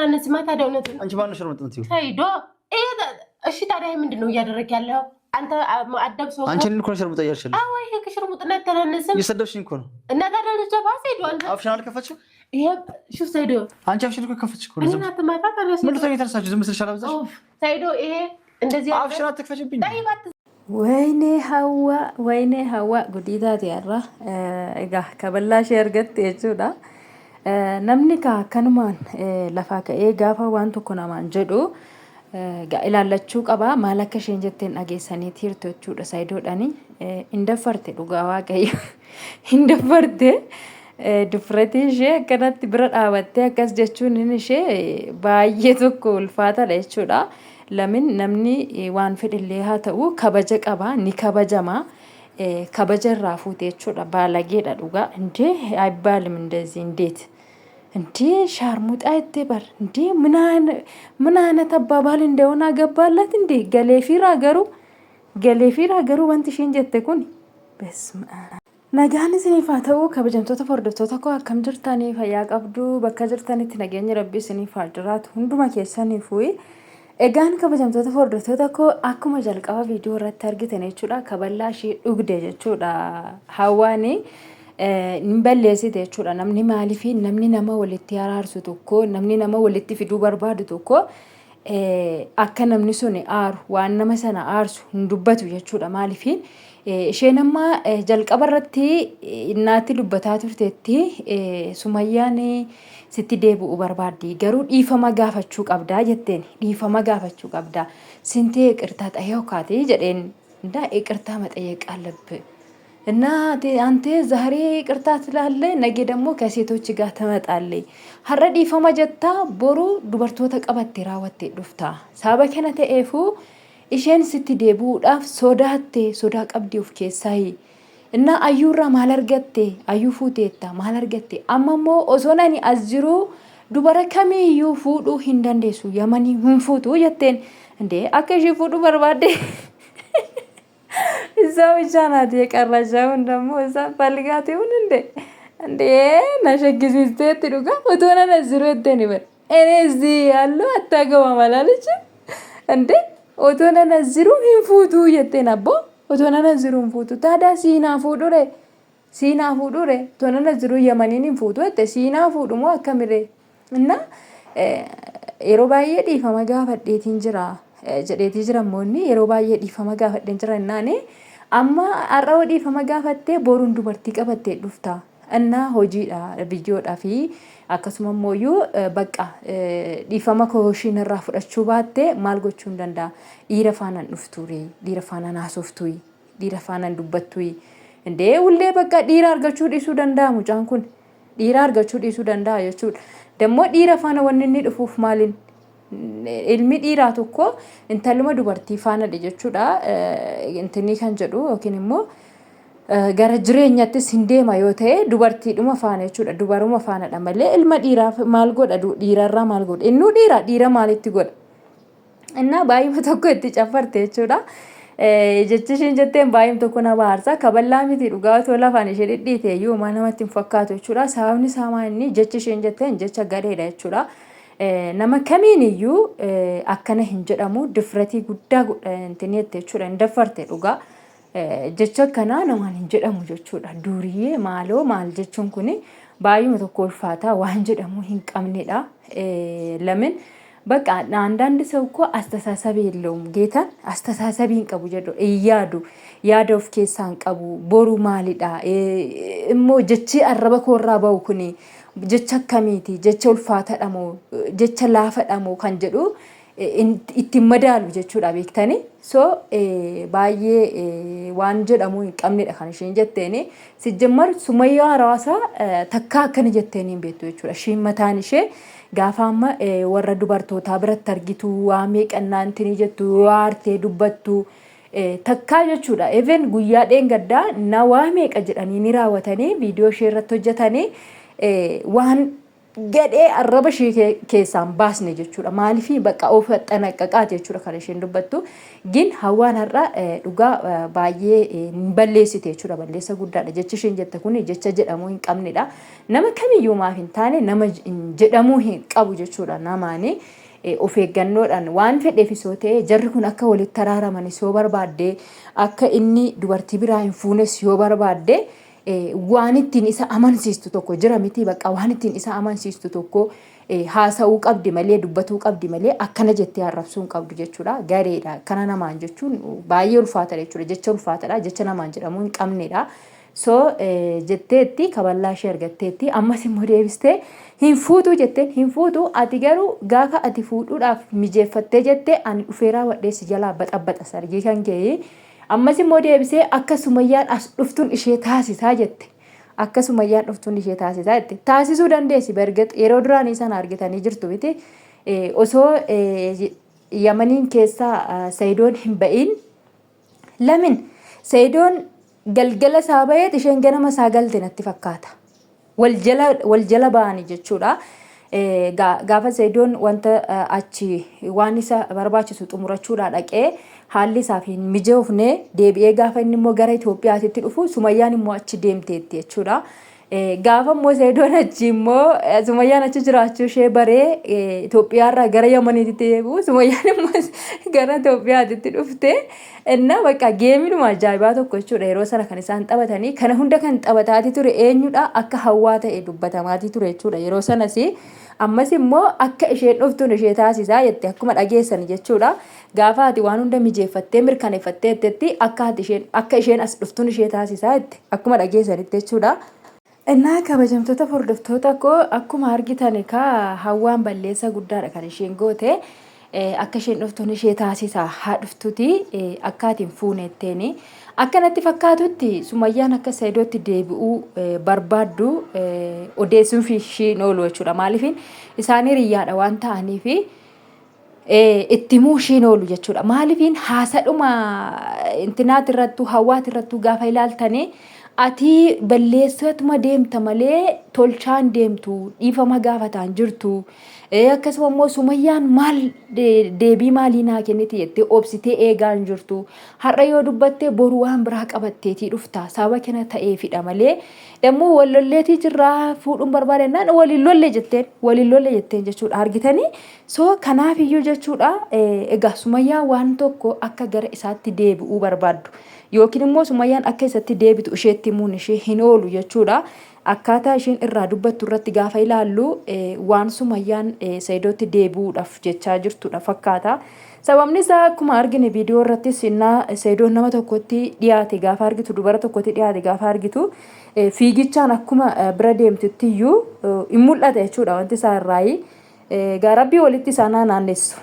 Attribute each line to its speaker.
Speaker 1: አይተናነስማ። ታዲያ እውነት ነው።
Speaker 2: አንቺ ማነው ሸርሙጥ የምትይው?
Speaker 1: ሰይዶ ይሄ እሺ፣ ታዲያ ይሄ ምንድን ነው እያደረግ ያለው አንተ? አደብ ሰው
Speaker 2: አንቺ እኔን እኮ ነው ሸርሙጣ እያልሽ።
Speaker 1: አዎ፣ ይሄ ከሽርሙጥና አይተናነስም።
Speaker 2: እየሰደብሽኝ እኮ ነው።
Speaker 1: እና ታዲያ ልጅ ሰይዶ አንተ
Speaker 2: አፍሽን አልከፈችም?
Speaker 1: ይሄ ሹፍ ሰይዶ።
Speaker 2: አንቺ አፍሽን እኮ ከፈትሽ እኮ ነው።
Speaker 1: እኔን አትማታ ታዲያ።
Speaker 2: ምን ልትሆኚ የተነሳችሁ? ዝም ስልሽ አላበዛሽም?
Speaker 1: ኡፍ ሰይዶ፣ ይሄ እንደዚህ
Speaker 2: አፍሽን አትክፈችብኝ።
Speaker 3: Wayne hawwa, wayne hawwa, gudii taate har'a. Egaa kaballaa ishee argatte jechuudha. Namni kaa akkanumaan lafaa ka'ee gaafa waan tokko namaan jedhu egaa ilaallachuu qaba. Maal akka isheen jetteen dhageessaniiti jirtu jechuudha Saayidoodhaani. Hin daffarte, dhugaa Waaqayyo. Hin daffarte. Dufratii ishee akkanatti bira dhaabattee akkas jechuun ishee baay'ee tokko ulfaataadha jechuudha. Lamin namni waan fedhellee haa ta'u kabaja qaba, ni kabajama. Kabaja irraa fuute jechuudha. Baalageedha dhugaa. እንዴ አይባልም እንደዚህ። እንዴት እንዴ ሻርሙጣ jettee bar። እንዴ ምን አይነት አባባል እንደሆነ አገባላት እንዴ? Galeefiira garuu, galeefiira garuu wanti isheen jette kun በስመ አብ። Nagaan isiniif haa ta'u, kabajamtoota hordoftoota koo, akkam jirtanii? Fayyaa qabdu? Bakka jirtanitti nageenyi Rabbii isiniif haa jiraatu hunduma keessaniifuu. Egaan kabajamtoota hordoftoota koo, akkuma jalqaba viidiyoo irratti argitan jechuudha, kaballaa ishee dhugde jechuudha. Hawwaani hin balleessite jechuudha. Namni maaliifi namni nama walitti araarsu tokko, namni nama walitti fiduu barbaadu tokko, akka namni sun aaru, waan nama sana aarsu hin dubbatu jechuudha. Maaliifi isheen amma jalqaba irratti innaatti dubbataa turteetti, Sumayyaan sitti deebi'uu barbaaddi, garuu dhiifama gaafachuu qabdaa jetteen. Dhiifama gaafachuu qabdaa, ስንቴ ይቅርታ ጠየኳት jedheen እንዳ ይቅርታ መጠየቅ አለብህ እና አንተ ዛሬ ይቅርታ ትላለህ፣ ነገ ደግሞ ከሴቶች ጋር ትመጣለህ። Har'a dhiifama jettaa, boru dubartoota qabattee raawwattee dhufta. Sababa kana ta'eefuu isheen sitti deebi'uudhaaf sodaatte, sodaa qabdi of keessaayi. እና ayyuurraa maal argatte? Ayyuu fuuteetta, maal argatte? Amma immoo osoo ani as jiruu dubara kamiiyyuu fuudhuu hin dandeessu, Yamanii hin fuutu jetteen. እንዴ akka ishee fuudhuu barbaadde እዛ ብቻ ናት የቀረች። አሁን ደግሞ እዛ ፈልጋት ይሁን እንዴ? እንዴ ናሸግሲsteetti dhugaa otoo nan as jiru jetteen bar. እኔ እዚህ ያለው አታገባም አላለችም እንዴ? Otoo nan as jiru hin fuutu jetteen. Abboo, otoo nan as jiru hin fuutu. ታዲያ siinaa fuudhure, siinaa fuudhure? Otoo nan as jiru Yamaniin hin fuutu jette, siinaa fuudhu moo akkamiree? እና yeroo baay'ee dhiifama gaafadheetiin jira jedheetii jira. Immoonni yeroo baay'ee dhiifama gaafadheen jira innaani amma har'a dhiifama gaafattee boruun dubartii qabattee dhufta. እና hojiidha biyyoodhaa fi akkasuma immoo bakka dhiifama koo ishiin irraa fudhachuu baatte maal gochuu hin danda'a? Dhiira faanaan dhuftuure, dhiira faanaan haasoftuyi, dhiira faanaan dubbattuyi. እንዴ ullee bakka dhiira argachuu dhiisuu danda'a, mucaan kun dhiira argachuu dhiisuu danda'a jechuudha. Dammoo dhiira faana wanni inni dhufuuf maaliin? Ilmi dhiiraa tokko intaluma dubartii faanadha jechuudha. Intinni kan jedhu yookiin immoo gara jireenyattis hin deema yoo ta'e dubartiidhuma faana jechuudha. Dubaruma faanadha malee ilma dhiiraa maal godha? Dhiirarraa maal godha? Innuu dhiira, dhiira maalitti godha? እና baay'uma tokko itti caffarte jechuudha. Jechi isheen jetteen baay'uma tokko na baarsa. Kaballaa miti dhugaa, otoo lafaan ishee dhidhiite iyyuu homaa namatti hin fakkaatu jechuudha. Sababni isaa maal? Inni jechi isheen jetteen jecha gadheedha jechuudha. Nama kamiin iyyuu akkana hin jedhamu. Difratii guddaa intini jette jechuudha. Hin daffarte dhugaa. Jecha akkanaa namaan hin jedhamu jechuudha. Duuriyyee maaloo maal jechuun kuni baay'uma tokko ulfaataa, waan jedhamu hin qabnedha. ለምን በቃ አንዳንድ ሰው እኮ አስተሳሰብ የለውም። ጌታን አስተሳሰብ hin qabu jedhu, yaadu, yaada of keessaa hin qabu. Boru maalidha immoo jechi arraba koorraa bahu kuni, jecha akkamiiti, jecha ulfaataadha moo jecha laafaadha moo kan jedhu ittiin madaalu jechuudha, beektanii. So baay'ee waan jedhamu hin qabnedha kan isheen jetteeni. ሲጀመር Sumayyaa hawaasaa takkaa akkana jetteen hin beektu jechuudha. Isheen mataan ishee gaafa amma warra dubartootaa biratti argitu waa meeqannaa intini jettu, waa artee dubbattu takkaa jechuudha. Even guyyaa dheengaddaa na waa meeqa jedhanii ni raawwatanii viidiyoo ishee irratti hojjetanii waan gadhee arraba ishee keessaa hin baasne jechuudha. Maaliif bakka of xanaqqaqaati jechuudha kan isheen dubbattu. Gin hawwaan har'a dhugaa baay'ee hin balleessite jechuudha. Balleessa guddaadha. Jechi isheen jette kun jecha jedhamuu hin qabnedha. Nama kamiyyuu maaf hin taane nama jedhamuu hin qabu jechuudha namaani. Of eeggannoodhaan waan fedheefis yoo ta'e jarri kun akka walitti araaramanis yoo barbaadde akka inni dubartii biraa hin fuunes yoo barbaadde waan ittiin isa amansiistu tokko jira miti bakka waan ittiin isa amansiistu tokko haasa'uu qabdi malee dubbatuu qabdi malee akkana jettee arrabsuu hin qabdu jechuudha. Gareedha. Akkana namaan jechuun baay'ee ulfaatadha jechuudha. Jecha ulfaatadha. Jecha namaan jedhamuu hin qabnedha. So jetteetti kaballaa ishee argatteetti ammas immoo deebistee hin fuutuu jetteen hin fuutuu ati garuu gaafa ati fuudhuudhaaf mijeeffattee jette ani dhufee raawwadhee si jalaa baxabbaxa sargii kan kee Ammas immoo deebisee akka Sumayyaan as dhuftuun ishee taasisaa jette. Akka Sumayyaan dhuftuun ishee taasisaa jette. Taasisuu dandeessi bergix yeroo duraanii sana argitanii jirtu miti. Osoo Yamaniin keessaa Sayidoon hin ba'iin lamin Sayidoon galgala isaa baheet isheen ganama isaa galte natti fakkaata. Wal jala wal jala ba'ani jechuudha. Gaafa Sayidoon wanta achi waan isa barbaachisu xumurachuudhaa dhaqee haalli isaaf hin mijoofne deebi'ee gaafa inni immoo gara Itoophiyaatitti dhufu Sumayyaan immoo achi deemteetti jechuudha. Gaafa immoo Sayidoon achi immoo Sumayyaan achi jiraachuu ishee baree Itoophiyaarraa gara Yamaniitti deebi'u Sumayyaan immoo gara Itoophiyaatitti dhufte. Innaa bakka geemidhuma ajaa'ibaa tokko jechuudha yeroo sana kan isaan taphatanii kana hunda kan taphataatii ture eenyudha akka hawwaa ta'e dubbatamaatii ture jechuudha yeroo sanas ammas immoo akka isheen dhuftuun ishee taasisaa jette akkuma dhageessan jechuudha gaafa ati waan hunda mijeeffattee mirkaneeffattee jettetti akka ati isheen akka isheen as dhuftuun ishee taasisaa jette akkuma dhageessanitti jechuudha. Innaa kabajamtoota hordoftoota koo akkuma argitan egaa hawwaan balleessa guddaadha kan isheen goote. Akka isheen dhuftuun ishee taasisa haa dhuftuti akka ati hin fuune jetteeni. Akka natti fakkaatutti Sumayyaan akka Saidootti deebi'uu barbaaddu odeessuun ishiin oolu jechuudha. Maaliif isaan hiriyyaadha waan ta'aniif itti himuu ishiin oolu jechuudha. Maaliif haasadhuma intinaati irrattuu hawwaati irrattuu gaafa ilaaltanii ati balleessatuma deemta malee tolchaan deemtu dhiifama gaafataan jirtu. Akkasuma immoo Sumayyaan maal deebii maalii naa kenniti jettee obsitee eegaa hin jirtu. Har'a yoo dubbatte boru waan biraa qabatteetii dhufta. Sababa kana ta'eefidha malee Dammoo wal lolleetii jirraa fuudhuun barbaade naan waliin lolle jetteen waliin lolle jetteen jechuudha argitanii so kanaaf iyyuu jechuudha egaa Sumayyaan waan tokko akka gara isaatti deebi'uu barbaaddu yookiin immoo Sumayyaan akka isatti deebitu isheetti himuun ishee hin oolu jechuudha. Akkaataa isheen irraa dubbattu irratti gaafa ilaallu waan Sumayyaan Sayidootti deebi'uudhaaf jechaa jirtudha fakkaata. Sababni isaa akkuma argine viidiyoo irrattis innaa Sayidoon nama tokkotti dhiyaate gaafa argitu dubara tokkotti dhiyaate gaafa argitu fiigichaan akkuma bira deemtutti iyyuu hin mul'ata jechuudha wanti isaa irraayi. Egaa rabbii walitti isaan haa naannessu.